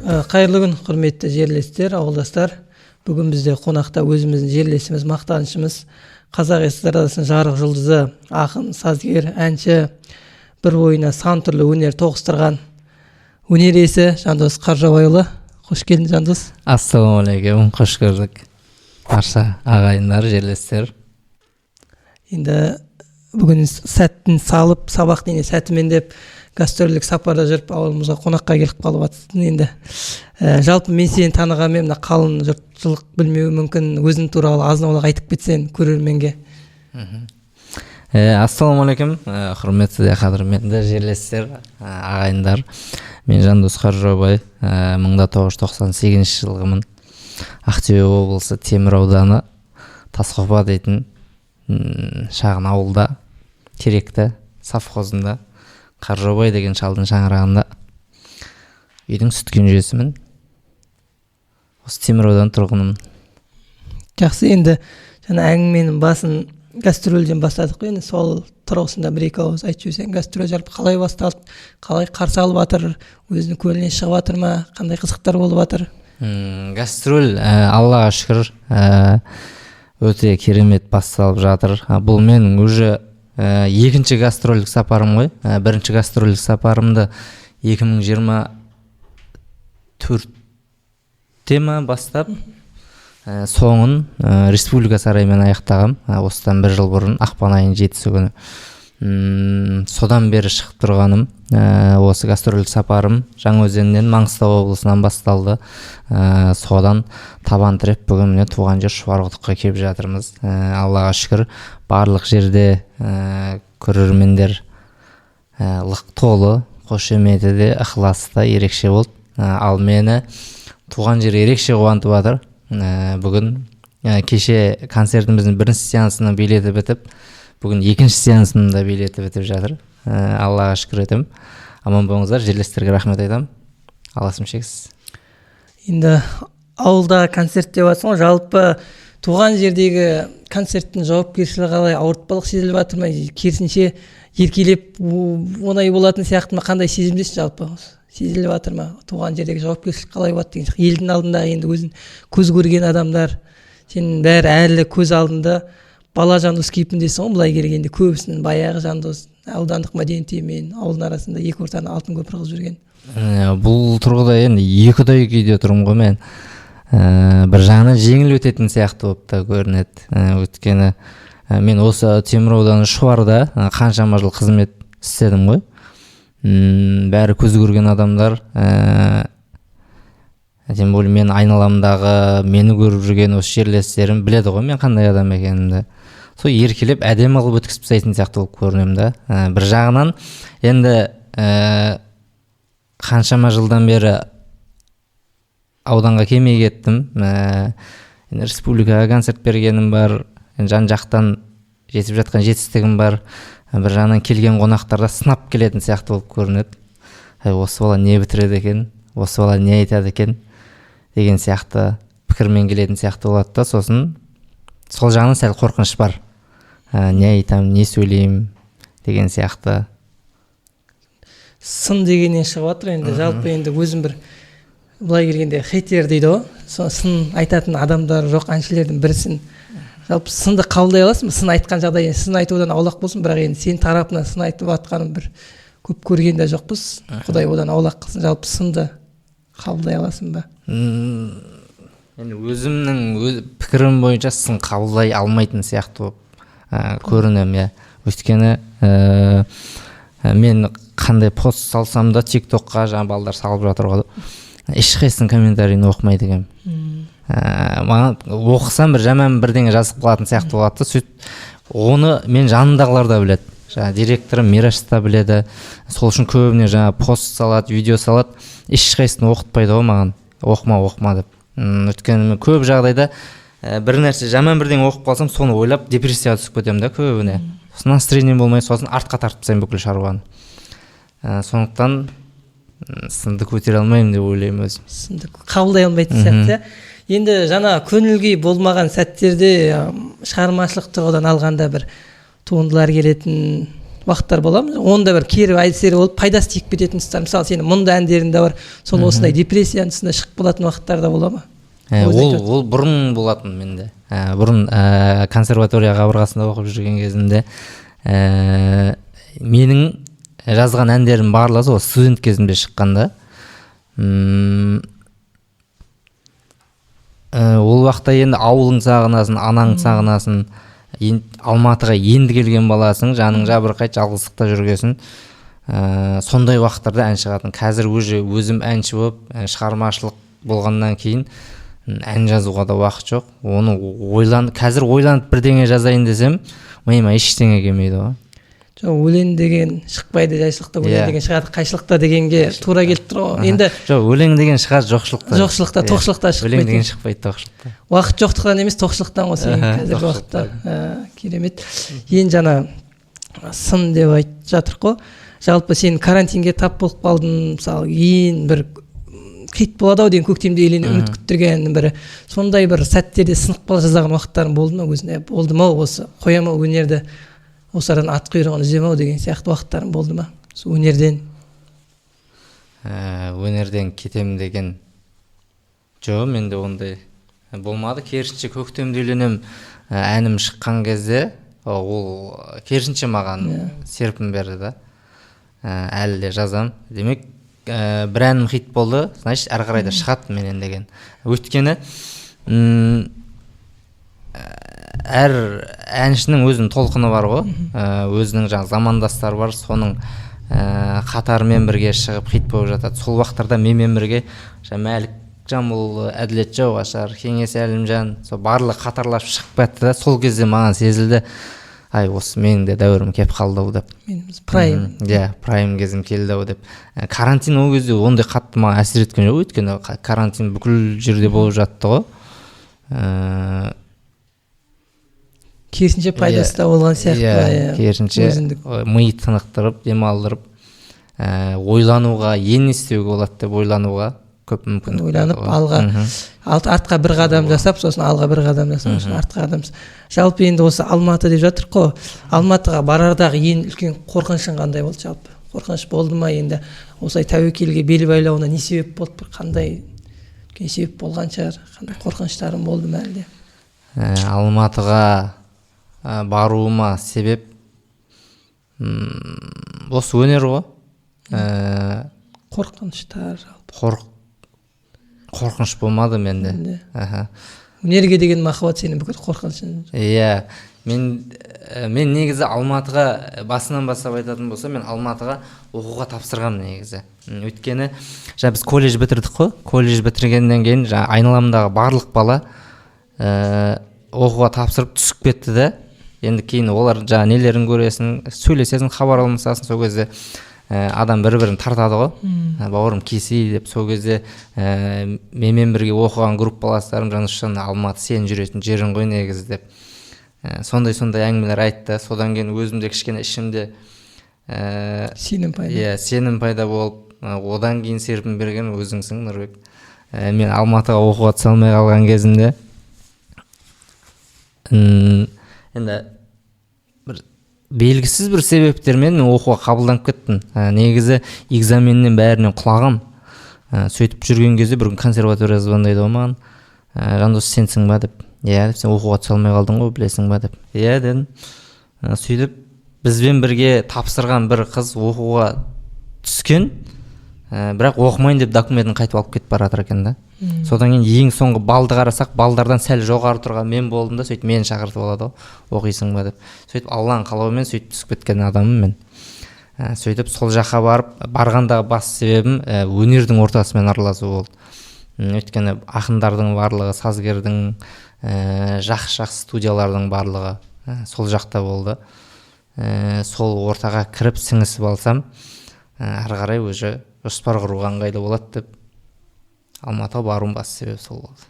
Қайырлы күн, құрметті жерлестер, ауылдастар. Бүгін бізде қонақта өзіміздің жерлесіміз, мақтанышымыз, қазақ эстрадасының жарық жұлдызы, ақын, сазгер, әнші, бір бойына сан түрлі өнер тоғыстырған өнер иесі Жандос Қаржаубайұлы. Қош келдің, Жандос. Ассалаумағалейкум, қош көрдік, барша ағайындар, жерлестер. Енді бүгін сәттін салып, сабақ не сәтімен деп, гастрольдік сапарда жүріп, ауылымызға қонаққа келіп қалып жатырсың. Енді жалпы мен сені танығанмен, мына қалың жұртшылық білмеуі мүмкін. Өзің туралы азын аулақ айтып кетсең көрерменге. Ассалаумағалейкум, құрметті де қадірменді жерлестер, ағайындар. Мен Жандос Қаржаубай, 1998 жылғымын. Ақтөбе облысы, Темір ауданы, Тасқопа дейтін шағын ауылда, Теректі совхозында, Қаржаубай деген шалдың шаңырағында, үйдің сүт кенжесімін. Осы Темір ауданы тұрғынымын. Жақсы. Енді жаңа әңгіменің басын гастрольден бастадық қой. Енді сол тұрғысында бір екі ауыз айтып жіберсең. Гастроль жалпы қалай басталды, қалай қарсы алып жатыр, өзінің көңілінен шығып жатыр ма, қандай қызықтар болып жатыр? Гастроль, Аллаға шүкір, өте керемет басталып жатыр. Бұл менің уже екінші гастрольдік сапарым ғой. Бірінші гастрольдік сапарымды 2024-те ма бастап, соңын Республика сарайымен аяқтағам, осыдан бір жыл бұрын, ақпан айының 7-сі күні. Содан бері шығып тұрғаным. Осы гастрольдік сапарым Жаңаөзеннен, Маңғыстау облысынан басталды. Содан табан тіреп, бүгін, міне, туған жер Шұбарқұдыққа келіп жатырмыз. Аллаға шүкір, барлық жерде көрермендер лық толы, қошеметі де, ықыласы да ерекше болды. Ал мені туған жер ерекше қуантып жатыр. Бүгін, кеше концертіміздің бірінші сеансының билеті бітіп, бүгін екінші сеансының да билеті бітіп жатыр. Аллаға шүкір етемін. Аман болыңыздар, жерлестерге рахмет айтамын, алғысым шексіз. Енді ауылда концерт деп жатсың ғой. Жалпы туған жердегі концерттің жауапкершілігі қалай? Ауыртпалық сезіліп жатыр ма, керісінше еркелеп оңай болатын сияқты ма? Қандай сезімдесің? Жалпы сезіліп жатыр ма, туған жердегі жауапкершілік қалай болады деген сияқты? Елдің алдында енді өзің көз көрген адамдар, сенің бәрі әлі көз алдында, бала Жандос кейпіндесің ғой. Былай келгенде, көбісінің баяғы Жандос, аудандық мәдениет үйі мен ауылдың арасында екі ортаны алтын көпір қылып жүрген. Бұл тұрғыда енді екі ұдай күйде тұрмын ғой мен. Бір жағынан жеңіл өтетін сияқты болып та көрінеді. Өйткені мен осы Темір ауданы, Шұбарда қаншама жыл қызмет істедім ғой. Бәрі көз көрген адамдар, тем более мен айналамдағы, мені көріп жүрген осы жерлестерім біледі ғой мен қандай адам екенімді. Сол еркелеп, әдемі қылып өткізіп тастайтын сияқты болып көрінемін да. Бір жағынан енді қаншама жылдан бері ауданға келмей кеттім. Енді республикаға концерт бергенім бар, енді жан жақтан жетіп жатқан жетістігім бар. Бір жағынан келген қонақтар да сынап келетін сияқты болып көрінеді. Әй, осы бала не бітіреді екен, осы бала не айтады екен деген сияқты пікірмен келетін сияқты болады да. Сосын сол жағынан сәл қорқыныш бар, не айтамын, не сөйлеймін деген сияқты. Сын дегеннен шығып жатыр енді. Жалпы енді өзім бір былай келгенде хейтер дейді ғой, сол сын айтатын адамдар жоқ әншілердің бірісін. Жалпы сынды қабылдай аласың ба? Сын айтқан жағдай, енді сын айтудан аулақ болсын, бірақ енді сенің тарапынан сын айтып жатқанын бір көп көрген де жоқпыз, Құдай одан аулақ қылсын. Жалпы сынды қабылдай аласың ба? Енді өзімнің пікірім бойынша сын қабылдай алмайтын сияқты болып көрінемін, иә. Өйткені мен қандай пост салсам да, Тик Токқа жаңа балдар салып жатыр ғой, ешқайсысының комментарийін оқымайды екенмін. Маған оқысам, бір жаман бірдеңе жазып қалатын сияқты болады да. Сөйтіп оны мен жанымдағылар да біледі, жаңа директорым Мираш та біледі. Сол үшін көбіне жаңа пост салады, видео салады, ешқайсысын оқытпайды ғой маған, оқыма, оқыма деп. Өйткені мен көп жағдайда бір нәрсе, жаман бірдеңе оқып қалсам, соны ойлап депрессияға түсіп кетемін да көбіне. Сосын настроением болмай, сосын артқа тартып тастаймын бүкіл шаруаны. Сондықтан сынды көтере алмаймын деп ойлаймын өзім. Сынды қабылдай алмайтын сияқты, иә. Енді жаңа көңіл күй болмаған сәттерде, шығармашылық тұрғыдан алғанда, бір туындылар келетін уақыттар бола ма? Онда бір кері әсері болып, пайдасы тиіп кететін тұстар, мысалы, сенің мұнда әндеріңде бар, сол осындай депрессияның тұсында шығып қалатын уақыттар да бола ма? Өзің айтып Ол бұрын болатын менде. Бұрын консерватория қабырғасында оқып жүрген кезімде менің жазған әндерім барлығы сол студент кезімде шыққан да. Ол уақытта енді ауылың сағынасың, анаңды сағынасың, Алматыға енді келген баласың, жаның жабырқайды, жалғыздықта жүргесін. Сондай уақыттарда ән шығатын. Қазір уже өзім әнші болып, шығармашылық болғаннан кейін ән жазуға да уақыт жоқ. Оны ойлан, қазір ойланып бірдеңе жазайын десем, миыма ештеңе келмейді ғой. Жоқ, өлең деген шықпайды жайшылықта, өлең деген шығады қайшылықта дегенге тура келіп тұр ғой енді. Жоқ, өлең деген шығады жоқшылықта. Жоқшылықта, тоқшылықта Өлең шықпайды. деген шықпайды тоқшылықта. Уақыт жоқтықтан емес, тоқшылықтан ғой сенің қазіргі уақытта. Керемет. Енді жаңа сын деп айтып жатырық қой. Жалпы сен карантинге тап болып қалдың, мысалы, ең бір хит болады ау деген, көктемде елін үміт күттірген бір сондай бір сәттерде сынып қала жаздаған уақыттарың болды ма өзіңде? Болды ма, осы қоя ма өнерді, осы арадан ат құйрығын үземін ау деген сияқты уақыттарың болды ма сол өнерден? Өнерден кетем деген жоқ, менде ондай болмады. Керісінше, «Көктемде үйленем» әнім шыққан кезде ол керісінше маған серпін берді да. Әлі де жазам. Демек, бір әнім хит болды, значит, әрі қарай да шығады менен деген. Өйткені әр әншінің өзінің толқыны бар ғой, өзінің жаңағы замандастары бар, соның қатарымен бірге шығып, хит болып жатады. Сол уақыттарда менімен бірге жаңа Мәлік Жамбыл, Әділет Жауғашар, Кеңес Әлімжан, сол барлығы қатарласып шығып кетті да. Сол кезде маған сезілді: ай, осы менің де дәуірім келіп қалды ау деп. Менің прайм. Иә, прайм кезім келді ау деп. Карантин ол кезде ондай қатты маған әсер еткен жоқ, өйткені карантин бүкіл жерде болып жатты ғой. Керісінше, пайдасы да болған сияқты. Иә, керісінше, өзіндік. Ми тынықтырып, демалдырып, ойлануға, енді не істеуге болады деп ойлануға көп мүмкіндік ойланып берді ғой. Алға артқа бір қадам жасап, сосын алға бір қадам жасап, сосын артқа қадам. Жалпы енді осы Алматы деп жатырық қой. Алматыға барардағы ең үлкен қорқынышың қандай болды жалпы? Қорқыныш болды ма? Енді осылай тәуекелге бел байлауына не себеп болды? Бір қандай үлкен себеп болған шығар? Қандай қорқыныштарың болды ма әлде? Алматыға баруыма себеп осы өнер ғой. Қорқыныштар жалпы. Қорқыныш болмады менде. Менде. Аха. Өнерге деген махаббат сенің бүкіл қорқынышың. Иә, мен негізі Алматыға, басынан бастап айтатын болсам, мен Алматыға оқуға тапсырғанмын негізі. Өйткені жаңа біз колледж бітірдік қой. Колледж бітіргеннен кейін жаңа айналамдағы барлық бала оқуға тапсырып, түсіп кетті да. Енді кейін олар жаңа нелерін көресің, сөйлесесің, хабар алмасасың. Сол кезде адам бір бірін тартады ғой. Бауырым, келсей деп. Сол кезде менімен бірге оқыған группаластарым: «Жанұшан, Алматы сен жүретін жерің ғой негізі», — деп. Сондай сондай әңгімелер айтты. Содан кейін өзімде кішкене ішімде сенім пайда. Иә, сенім пайда болып, одан кейін серпін берген өзіңсің, Нұрбек. Мен Алматыға оқуға түсе алмай қалған кезімде енді бір белгісіз бір себептермен мен оқуға қабылданып кеттім. Негізі экзаменнен бәрінен құлағам. Сөйтіп жүрген кезде бір күн консерватория звондайды ғой маған: «Жандос, сенсің ба?» — деп. «Иә», — деп. «Сен оқуға түсе алмай қалдың ғой, білесің ба?» — деп. «Иә», — дедім. Сөйтіп бізбен бірге тапсырған бір қыз оқуға түскен, бірақ оқымайын деп документін қайтып алып кетіп бара жатыр екен да. Содан кейін ең соңғы балды қарасақ, балдардан сәл жоғары тұрған мен болдым да. Сөйтіп мені шақыртып алады ғой, оқисың ба деп. Сөйтіп Алланың қалауымен сөйтіп түсіп кеткен адаммын мен. Сөйтіп сол жаққа барып, барғандағы басты себебім өнердің ортасымен араласу болды. Өйткені ақындардың барлығы, сазгердің, жақсы жақсы студиялардың барлығы сол жақта болды. Сол ортаға кіріп, сіңісіп алсам, ары қарай уже жоспар құруға ыңғайлы болады деп Алматыға баруым басты себебі сол болды.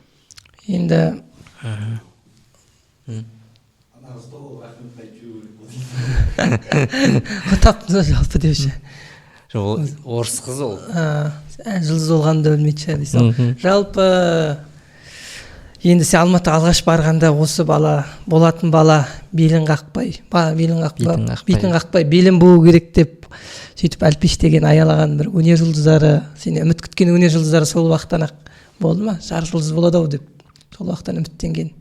Енді Ана қызды ол рахмет айтып жіберу керек болды. Таптыңыз ба жалпы деуші? Жоқ, ол орыс қызы ол. Жұлдыз болғанын да білмейтін шығар дейсің ғой. Жалпы Енді сен Алматыға алғаш барғанда осы бала болатын бала белін қақпай, белін қақпай, бетін қақпай белін буу керек деп сөйтіп әлпештеген, аялаған бір өнер жұлдыздары, сені үміт күткен өнер жұлдыздары сол уақыттан ақ болды ма? Жарық жұлдыз болады ау деп сол уақыттан үміттенген.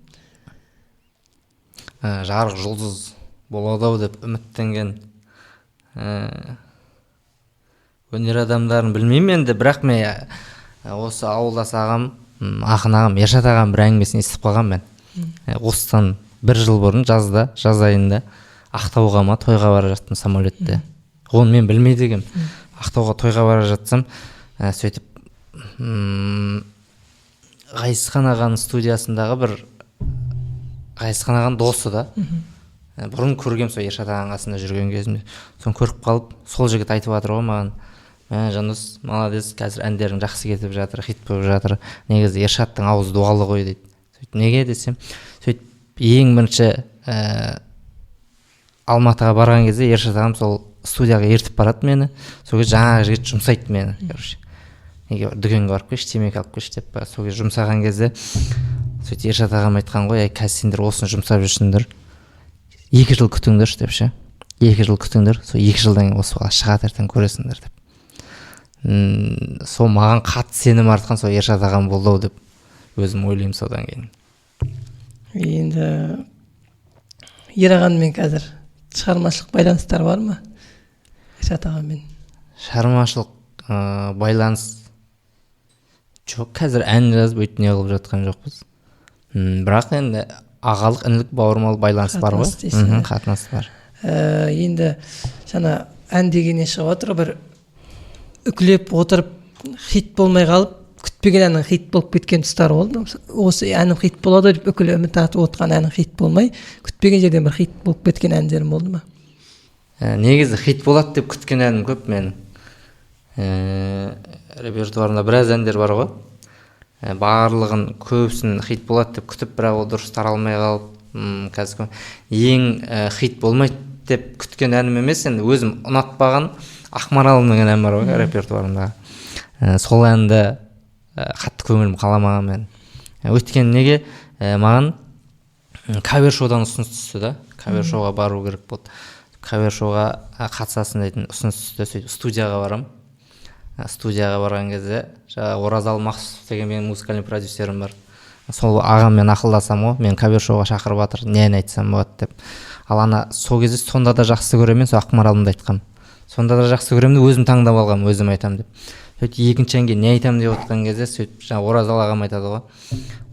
Жарық жұлдыз болады ау деп үміттенген өнер адамдарын білмеймін енді, бірақ мен осы ауылдас ағам, ақын ағам Ершат ағам бір әңгімесін естіп қалғанмын мен. Осыдан бір жыл бұрын жазда, жаз айында Ақтауға ма тойға бара жаттым самолетте. Оны мен білмейді екенмін. Ақтауға тойға бара жатсам, сөйтіп Ғайысхан ағаның студиясындағы бір Ғайысхан ағаның досы да. Бұрын көргем сол Ершат ағаның қасында жүрген кезімде. Соны көріп қалып, сол жігіт айтып жатыр ғой маған: "Мә, Жандос, молодец, қазір әндерің жақсы кетіп жатыр, хит болып жатыр. Негізі Ершаттың аузы дуалы ғой", – дейді. Сөйтіп неге десем, сөйтіп ең бірінші Алматыға барған кезде Ершат ағам сол студияға ертіп барады мені. Сол кезде жаңағы жігіт жұмсайды мені, короче. Неге дүкенге барып келші, темекі алып келші деп. Сол кезде жұмсаған кезде сөйтіп Ершат ағам айтқан ғой: "Әй, қазір сендер осыны жұмсап жүрсіңдер, 2 жыл күтіңдерші", – деп ше. 2 жыл күтіңдер, сол 2 жылдан кейін осы бала шығады, ертең көресіңдер деп. Сол маған қатты сенім артқан сол Ершат ағам болды ау деп өзім ойлаймын содан кейін. Енді Ер ағамен қазір шығармашылық байланыстар бар ма? Ершат ағамен. Шығармашылық байланыс жоқ, қазір ән жазып өйтіп не қылып жатқан жоқпыз. Бірақ енді ағалық, інілік, бауырмал байланыс бар ғой. Қатынас Қатынас бар. Енді жаңа ән дегеннен шығып отыр, бір үкілеп отырып хит болмай қалып, күтпеген әнің хит болып кеткен тұстары болды. Осы әнім хит болады деп үкілі үміт артып отқан әнің хит болмай, күтпеген жерден бір хит болып кеткен әндерің болды ма? Негізі хит болады деп күткен әнім көп менің. Репертуарымда біраз әндер бар ғой. Барлығын, көбісін хит болады деп күтіп, бірақ ол дұрыс таралмай қалып, қазір ең хит болмайды деп күткен әнім емес, енді өзім ұнатпаған «Ақмаралым» деген ән бар ғой репертуарымда. Сол әнді қатты көңілім қаламаған мен. Өйткені неге, маған кавер шоудан ұсыныс түсті да, кавер шоуға бару керек болды. Кавер шоуға қатысасың дейтін ұсыныс түсті. Сөйтіп студияға барамын. Студияға барған кезде жаңағы Оразалы Мақсұтов деген менің музыкальный продюсерім бар, сол ағаммен ақылдасамын ғой, мен кавер шоуға шақырып жатыр, не ән айтсам болады деп. Ал ана сол кезде «Сонда да жақсы көремін», сол «Ақмаралымды» айтқанмын. «Сонда да жақсы көремін» өзім таңдап алғанмын, өзім айтамын деп. Сөйтіп екінші әнге не айтамын деп отқан кезде, сөйтіп жаңағы Оразалы ағам айтады ғой: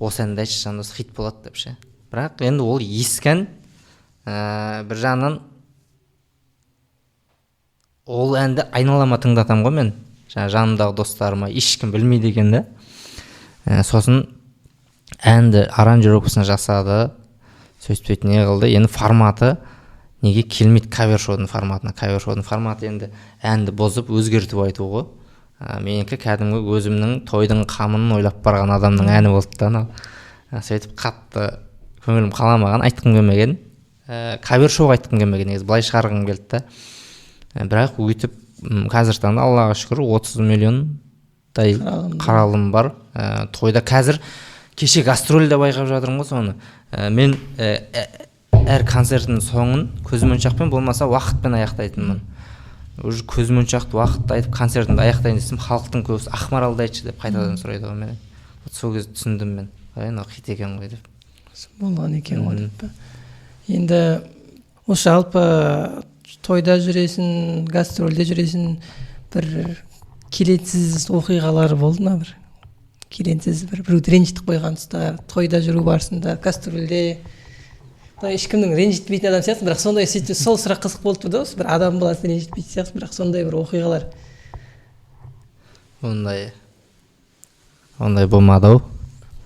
«Осы әнді айтшы, Жандос, хит болады», – деп ше. Бірақ енді ол ескі ән, бір жағынан ол әнді айналама тыңдатамын ғой мен, жаңағы жанымдағы достарыма, ешкім білмейді екен да. Сосын әнді аранжировкасын жасады, сөйтіп сөйтіп не қылды. Енді форматы неге келмейді кавер шоудың форматына? Кавер шоудың форматы енді әнді бұзып, өзгертіп айту ғой. Менікі кәдімгі өзімнің тойдың қамын ойлап барған адамның әні болды да анау. Сөйтіп қатты көңілім қаламаған, айтқым келмеген, кавер шоуға айтқым келмеген, негізі былай шығарғым келді да. Бірақ өйтіп қазіргі таңда, Аллаға шүкір, 30 миллиондай қаралым бар. Тойда қазір, кеше гастрольде байқап жатырмын ғой соны. Мен әр концерттің соңын көзмоншақпен, болмаса уақытпен аяқтайтынмын. Уже көзмоншақты, уақытты айтып концертімді аяқтайын десем, халықтың көбісі «Ақмаралды айтшы» деп қайтадан сұрайды ғой менен. Вот сол кезде түсіндім мен, ай, мынау хит екен ғой деп. Болған екен ғой деп па. Енді осы жалпы тойда жүресің, гастрольде жүресің, бір келеңсіз оқиғалар болды ма? Бір келеңсіз, бір біреуді ренжітіп қойған тұстар, тойда жүру барысында, гастрольде? Былай ешкімнің ренжітпейтін адам сияқтысың, бірақ сондай, сөйтіп сол сұрақ қызық болып тұр да. Осы бір адам баласын ренжітпейтін сияқтысың, бірақ сондай бір оқиғалар. Ондай болмады ау.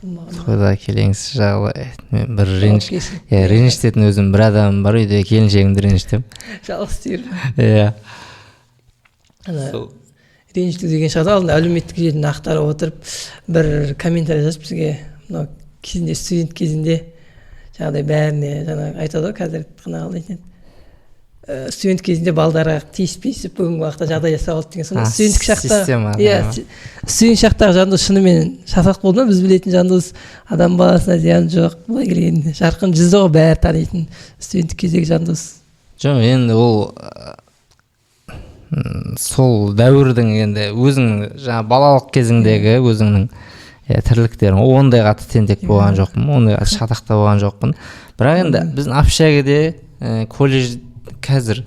Болмаған ба? Тойда келеңсіз жағдай, мен бір реніш Жауапкершілік. Иә, ренжітетін өзім бір адамым бар үйде, келіншегімді ренжітемін. Жалғыз түйір. Иә. Ана Сол. ренжіту деген шығады ғой, алдында әлеуметтік желіні ақтарып отырып, бір комментарий жазып бізге, мынау кезінде, студент кезінде жаңағыдай бәріне жаңағы айтады ғой, қазір қалай дейтін еді, Студент кезінде балдарға тиіспейсіп, бүгінгі уақытта жағдай жасап алды деген. Сонда студенттік шақта, иә, студент шақтағы Жандос шынымен шатақ болды ма? Біз білетін Жандос адам баласына зиян жоқ, былай келгенде жарқын жүзді ғой, бәрі танитын студенттік кездегі Жандос. Жоқ, енді ол сол дәуірдің, енді өзің жаңа балалық кезіңдегі өзіңнің, иә, тірліктерің. Ондай қатты тентек болған жоқпын, ондай қатты шатақ та болған жоқпын. Бірақ енді біздің общагіде, колледж, қазір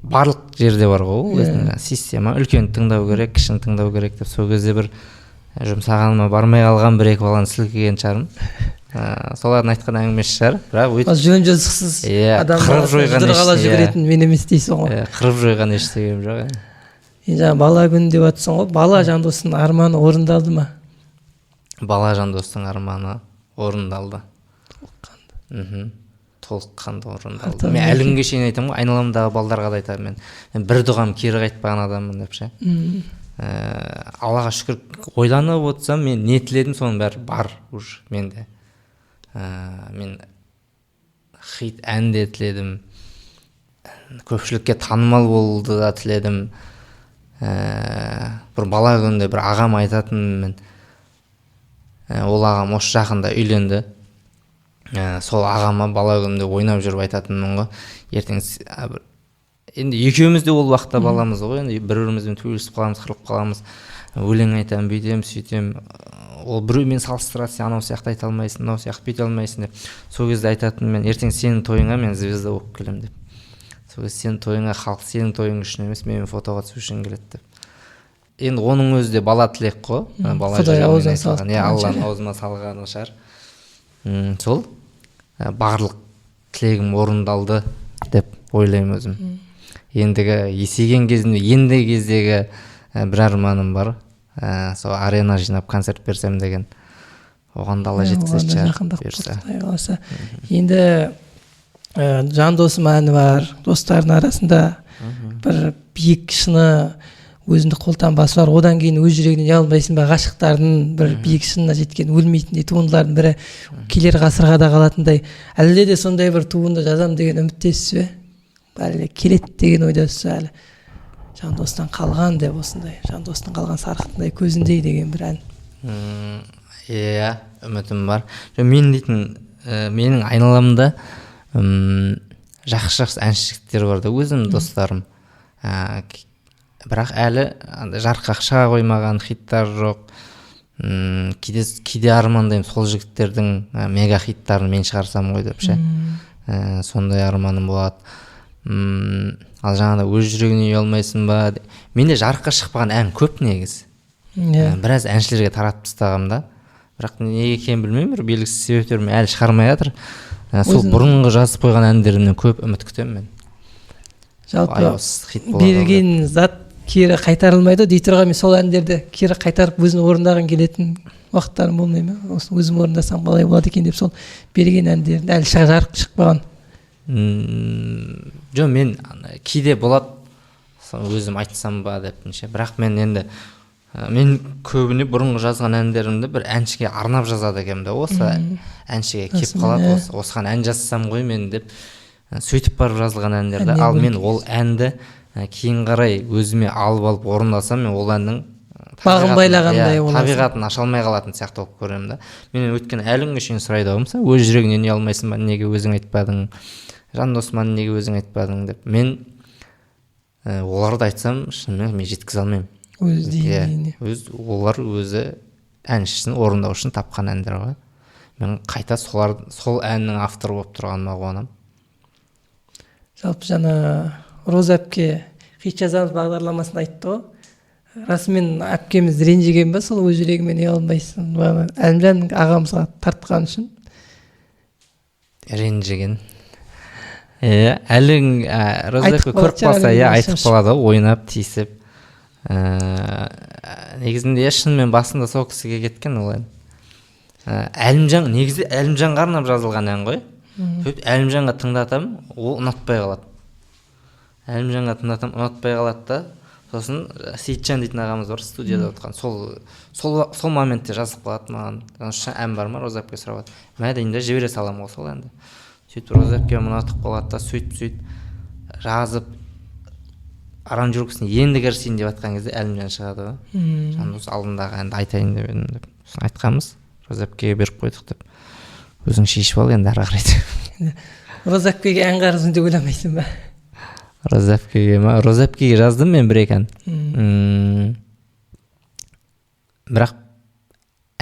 барлық жерде бар ғой ол өзінің система: үлкенді тыңдау керек, кішіні тыңдау керек деп. Сол кезде бір жұмсағаныма бармай қалған бір екі баланы сілкіген шығармын, солардың айтқан әңгімесі шығар, бірақ Жөн жосықсыз иә, адам қырып жойған жұдырық жүгіретін мен емес дейсің ғой. Иә, қырып жойған ештеңем жоқ. Енді жаңа бала күні деп жатрсың ғой, бала Жандостың арманы орындалды ма? Бала Жандостың арманы орындалды, толыққанды орындалды. Мен әлі күнге шейін айтамын ғой, айналамдағы балдарға да айтамын, мен бір дұғам кері қайтпаған адаммын деп ше. Аллаға шүкір, ойланып отырсам, мен не тіледім, соның бәрі бар уже менде. Мен хит ән де тіледім, көпшілікке танымал болуды да тіледім. Бір бала күнде бір ағам айтатын мен, ол ағам осы жақында үйленді. Сол ағама бала күнімде ойнап жүріп айтатынмын ғой, ертең енді екеуміз де ол уақытта баламыз ғой, енді бір бірімізбен төбелесіп қаламыз, қырылып қаламыз, өлең айтамын, бүйтемін, сөйтемін, ол біреумен салыстырады: сен анау сияқты айта алмайсың, мынау сияқты бүйте алмайсың деп. Сол кезде айтатынмын мен: ертең сенің тойыңа мен звезда болып келемін деп. Сол кезде сенің тойыңа халық сенің тойың үшін емес, менімен фотоға түсу үшін келеді деп. Енді оның өзі де бала тілек қой, бала Құдай жүрегімен аузына айтылған. салып Иә, тұрған Алланың шығар. аузыма салғаны шығар. Сол барлық тілегім орындалды деп ойлаймын өзім. Ендігі есейген кезімде, ендігі кездегі бір арманым бар, сол арена жинап концерт берсем деген. Оған да Алла Иә, жеткізетін оған да шығар, жақындап бұйырса. қалды, Құдай қаласа. Енді жан досым әні бар, достардың арасында бір биік шыны, өзіндік қолтаңбасы бар. Одан кейін өз жүрегінен ұялмайсың ба, ғашықтардың бір биік шынына жеткен өлмейтіндей туындылардың бірі, келер ғасырға да қалатындай. Әлде де сондай бір туынды жазамын деген үміттесіз бе, әлде келеді деген ойдасыз ба, әлі Жандостан қалған деп, осындай Жандостан қалған сарқытындай көзіндей деген бір ән? Иә, үмітім бар. Жоқ, мен дейтін, менің айналамда жақсы жақсы әнші жігіттер бар да, өзімнің достарым, бірақ әлі андай жарыққа шыға қоймаған, хиттар жоқ. Кейде армандаймын, сол жігіттердің мега хиттарын мен шығарсам ғой деп ше. Сондай арманым болады. Ал жаңағыдай өз жүрегіңнен ұялмайсың ба, менде жарыққа шықпаған ән көп негізі. Біраз әншілерге таратып тастағанмын да, бірақ неге екенін білмеймін, бір белгісіз себептермен әлі шығармай жатыр. Сол бұрынғы жазып қойған әндерімнен көп үміт күтемін мен. Жалпы Аяусыз хит болады ау деп. берілген зат кері қайтарылмайды ғой дей тұрғанмен, сол әндерді кері қайтарып, өзің орындағың келетін уақыттарың болмай ма? Осыны өзім орындасам қалай болады екен деп, сол берген әндердің әлі жарық шықпаған. Жоқ, мен ана, кейде болады, сол өзім айтсам ба деп ше. Бірақ мен енді мен көбіне бұрынғы жазған әндерімді бір әншіге арнап жазады екенмін да, осы әншіге келіп Расымен, қалады, иә. осы осыған ән жазсам ғой мен деп, сөйтіп барып жазылған әндер да. Әннен Ал мен бөлек. ол әнді кейін қарай өзіме алып алып орындасам, мен ол әннің Бағын байлағандай иә, боласың. табиғатын аша алмай қалатын сияқты болып көремін да. Мен өйткені әлі күнге шейін сұрайды ғой, мысалы, өз жүрегіңнен ұялмайсың ба, неге өзің айтпадың, Жандос неге өзің айтпадың деп. Мен оларды айтсам, шынымен мен жеткізе алмаймын. Өз Иә, деңгейіне. Өз олар өзі әншісін, орындаушысын тапқан әндер ғой. Мен қайта солар, сол әннің авторы болып тұрғаныма қуанамын. Жалпы жаңа Роза әпке «Хит жазамыз» бағдарламасында айтты ғой, расымен әпкеміз ренжіген ба сол өз жүрегіңмен ұялмайсың ба Әлімжан ағамызға тартқан үшін? Ренжіген, иә, әлі Роза Айтып әпке көріп қалады шығар, қалса, иә, әлі айтып қалады ғой ойнап тиісіп. Негізінде, иә, шынымен басында сол кісіге кеткен ол ән. Әлімжан, негізі Әлімжанға арнап жазылған ән ғой. Сөйтіп Әлімжанға тыңдатамын, ол ұнатпай қалады. Әлімжанға тыңдатамын, ұнатпай қалады да. Сосын Сейітжан дейтін ағамыз бар студияда отырған, сол моментте жазып қалады маған: «Осы ән бар ма?» Роза әпке сұрап жатыр. Мә деймін да, жібере саламын ғой сол әнді. Сөйтіп Роза әпке ұнатып қалады да, сөйтіп сөйтіп Жазып, аранжировкасын енді кірісейін деп жатқан кезде Әлімжан шығады ғой. Жандос, алдындағы әнді айтайын деп едім деп. Сосын айтқанбыз, Роза әпкеге беріп қойдық деп. Өзің шешіп ал енді ары қарай деп. Роза әпкеге ән қарызым деп ойламайсың ба? Роза әпкеге ма? Роза әпкеге жаздым мен бір екі ән. Бірақ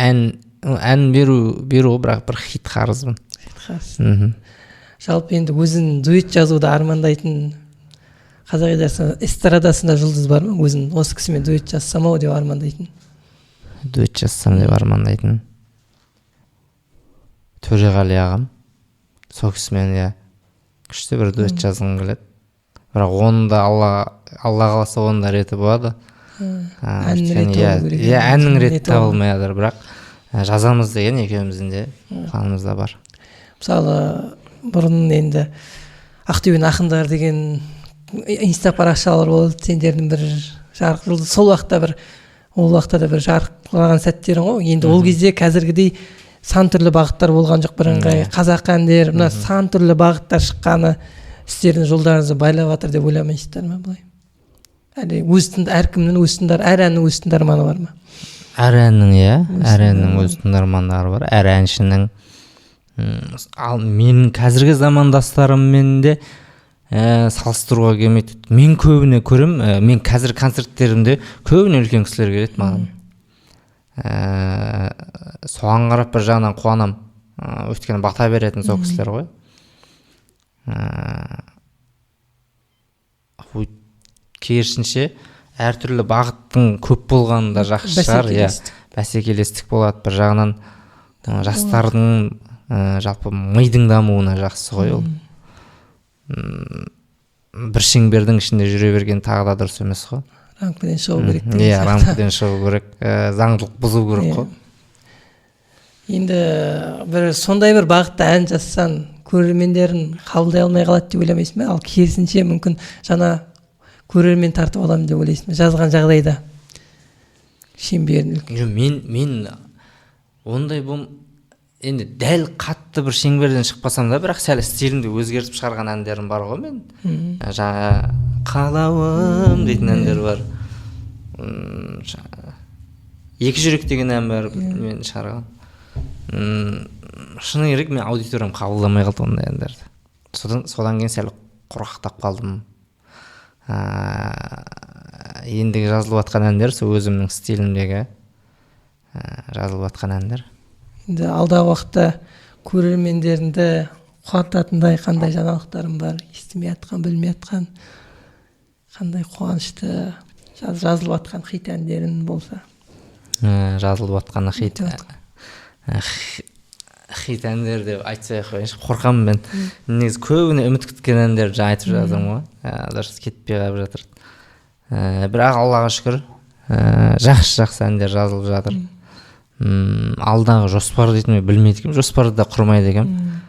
ән беру ғой, бірақ бір хит қарызбын. Қарыз. Мхм. Жалпы енді өзің дуэт жазуды армандайтын қазақ эстрадасында жұлдыз бар ма, өзің осы кісімен дуэт жазсам ау деп армандайтын? Дуэт жазсам деп армандайтын Төреғали ағам, сол кісімен, иә, күшті бір дуэт жазғым келеді. Бірақ оның да, Алла қаласа, оның да реті болады. Әннің Өйткені реті болу керек. Иә, әннің реті реті болу. Табылмай жатыр, бірақ жазамыз деген екеуміздің де планымызда бар. Мысалы, бұрын енді Ақтөбенің ақындары деген инста парақшалар болды, сендердің бір жарық жұлдыз сол уақытта, бір ол уақытта да бір жарқыраған сәттерің ғой енді. Ол кезде қазіргідей сан түрлі бағыттар болған жоқ, бірыңғай қазақы әндер. Мына сан түрлі бағыттар шыққаны сіздердің жолдарыңызды байлап жатыр деп ойламайсыздар ма былай, әлде өз әркімнің өз тыңдар, әр әннің өз тыңдарманы бар ма? Әр әннің, иә, Өз әр әннің тыңдарманы. Өз тыңдармандары бар әр әншінің. Ал менің қазіргі замандастарыммен де салыстыруға келмейді. Мен көбіне көрем, мен қазір концерттерімде көбіне үлкен кісілер келеді маған. Соған қарап бір жағынан қуанамын, өйткені бата беретін сол кісілер ғой. Керісінше, әртүрлі бағыттың көп болғаны да жақсы шығар, иә. Бәсекелестік. Бәсекелестік болады бір жағынан, жастардың, жалпы мидың дамуына жақсы ғой ол. Бір шеңбердің ішінде жүре берген тағы да дұрыс емес қой. Рамкадан шығу керек деген Иә, сияқты. Рамкадан шығу керек, заңдылық бұзу керек қой. Енді бір сондай бір бағытта ән жазсаң, көрермендерін қабылдай алмай қалады деп ойламайсың ба? Ал керісінше, мүмкін, жаңа көрермен тартып аламын деп ойлайсың ба жазған жағдайда шеңберін үлкен? Жоқ, мен ондай бом енді дәл қатты бір шеңберден шықпасам да, бірақ сәл стилімді өзгертіп шығарған әндерім бар ғой мен. Жаңа «Қалауым» дейтін әндер бар. Жаңа «Екі жүрек» деген ән бар мен шығарған. Шыны керек, мен аудиториям қабылдамай қалды ондай әндерді. Содан кейін сәл құрғақтап қалдым. Ендігі жазылып жатқан әндер сол өзімнің стилімдегі жазылып жатқан әндер. Енді алдағы уақытта көрермендеріңді қуантатындай қандай жаңалықтарың бар, естімей жатқан, білмей жатқан қандай қуанышты жазылып жатқан хит әндерің болса? Жазылып жатқан хит хит әндер деп айтпай ақ қояйыншы, қорқамын мен. Негізі көбіне үміт күткен әндерді жаңа айтып жатырмын ғой, дұрыс кетпей қалып жатыр. Бірақ Аллаға шүкір, жақсы жақсы әндер жазылып жатыр. Алдағы жоспар дейтін мен білмейді екенмін, жоспарды да құрмайды екенмін.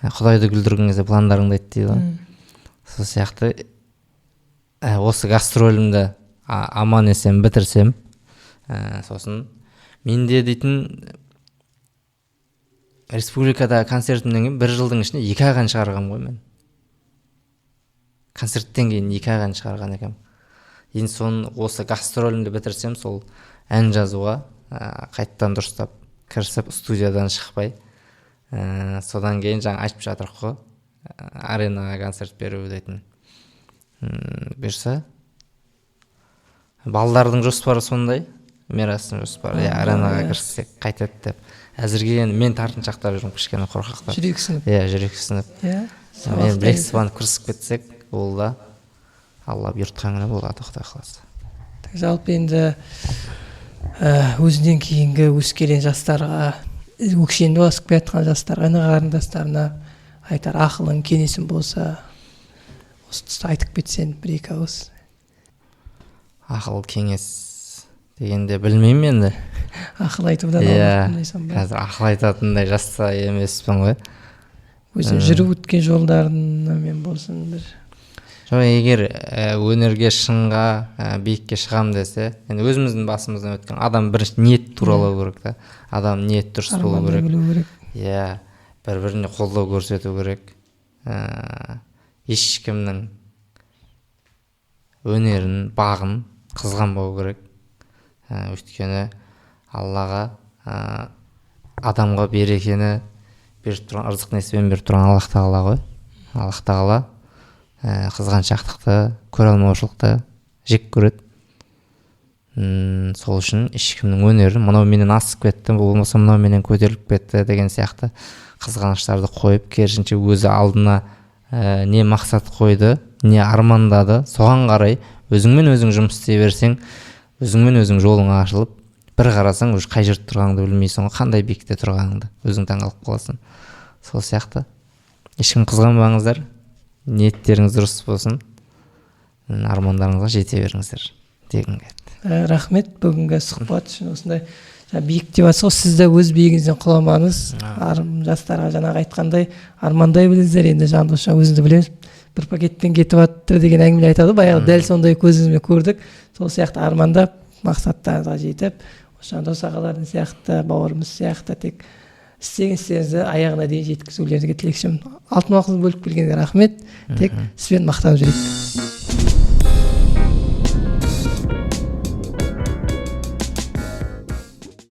Құдайды күлдірген кезде пландарыңды айт дейді ғой. Сол сияқты, осы гастролімді аман есен бітірсем, сосын менде дейтін республикада концертімнен кейін бір жылдың ішінде екі ақ ән шығарғанмын ғой мен. Концерттен кейін екі ақ ән шығарған екенмін. Енді соны, осы гастролімді бітірсем, сол ән жазуға қайтадан дұрыстап кірісіп, студиядан шықпай, содан кейін жаңа айтып жатырмық қой, аренаға концерт беру дейтін. Бұйырса, балдардың жоспары сондай, Мирастың жоспары, иә, аренаға кіріссек қайтеді деп. Әзірге енді мен тартыншақтап жүрмін, кішкене қорқақтап. Жүрексініп. Иә, жүрексініп. Мен білек сыбанып кірісіп кетсек, ол да Алла бұйыртқан күні болады, құдай қаласа. Жалпы енді өзінен кейінгі өскелең жастарға, өкшеңді басып келе жатқан жастарға, іні қарындастарына айтар ақылың, кеңесің болса, осы тұста айтып кетсең бір екі ауыз. Ақыл кеңес дегенде, білмеймін енді. Ақыл айтудан аулақпын ба? Қазір ақыл айтатындай жаста емеспін ғой. Өзің жүріп өткен жолдарымен болсын бір. Жоқ, егер өнерге, шыңға, биікке шығамын десе, енді өзіміздің басымыздан өткен, адам бірінші ниет туралау керек та. Адам ниет дұрыс болу Армандай керек. білу керек. Иә, бір біріне қолдау көрсету керек. Ешкімнің Өнерін, бағын қызғанбау керек. Өйткені Аллаға, адамға берекені беріп тұрған, ырзық несібені беріп тұрған Аллах тағала ғой. Аллах тағала қызғаншақтықты, көре алмаушылықты жек көреді. Сол үшін ешкімнің өнерін, мынау менен асып кетті, болмаса мынау менен көтеріліп кетті деген сияқты қызғаныштарды қойып, керісінше өзі алдына не мақсат қойды, не армандады, соған қарай өзіңмен өзің жұмыс істей берсең, өзіңмен өзің жолың ашылып, бір қарасаң, уже қай жерде тұрғаныңды білмейсің ғой, қандай биікте тұрғаныңды өзің таңқалып қаласың. Сол сияқты ешкім қызғанбаңыздар, ниеттеріңіз дұрыс болсын, армандарыңызға жете беріңіздер дегім келді. Рахмет бүгінгі сұхбат үшін. Осындай жаңа биік деп жатсыз ғой, сіз де өз биігіңізден құламаңыз. Жастарға жаңағы айтқандай, армандай біліңіздер. Енді Жандос, жаңа өзіңіз де білеміз, бір пакетпен кетіп жатыр деген әңгіме айтады ғой баяғы, дәл сондай көзімізбен көрдік. Сол сияқты армандап, мақсаттарыңызға жетіп, осы Жандос ағаларың сияқты, бауырымыз сияқты тек істеген істеріңізді аяғына дейін жеткізулеріңізге тілекшімін. Алтын уақытыңызды бөліп келгенге рахмет. Тек сізбен мақтанып жүрейік.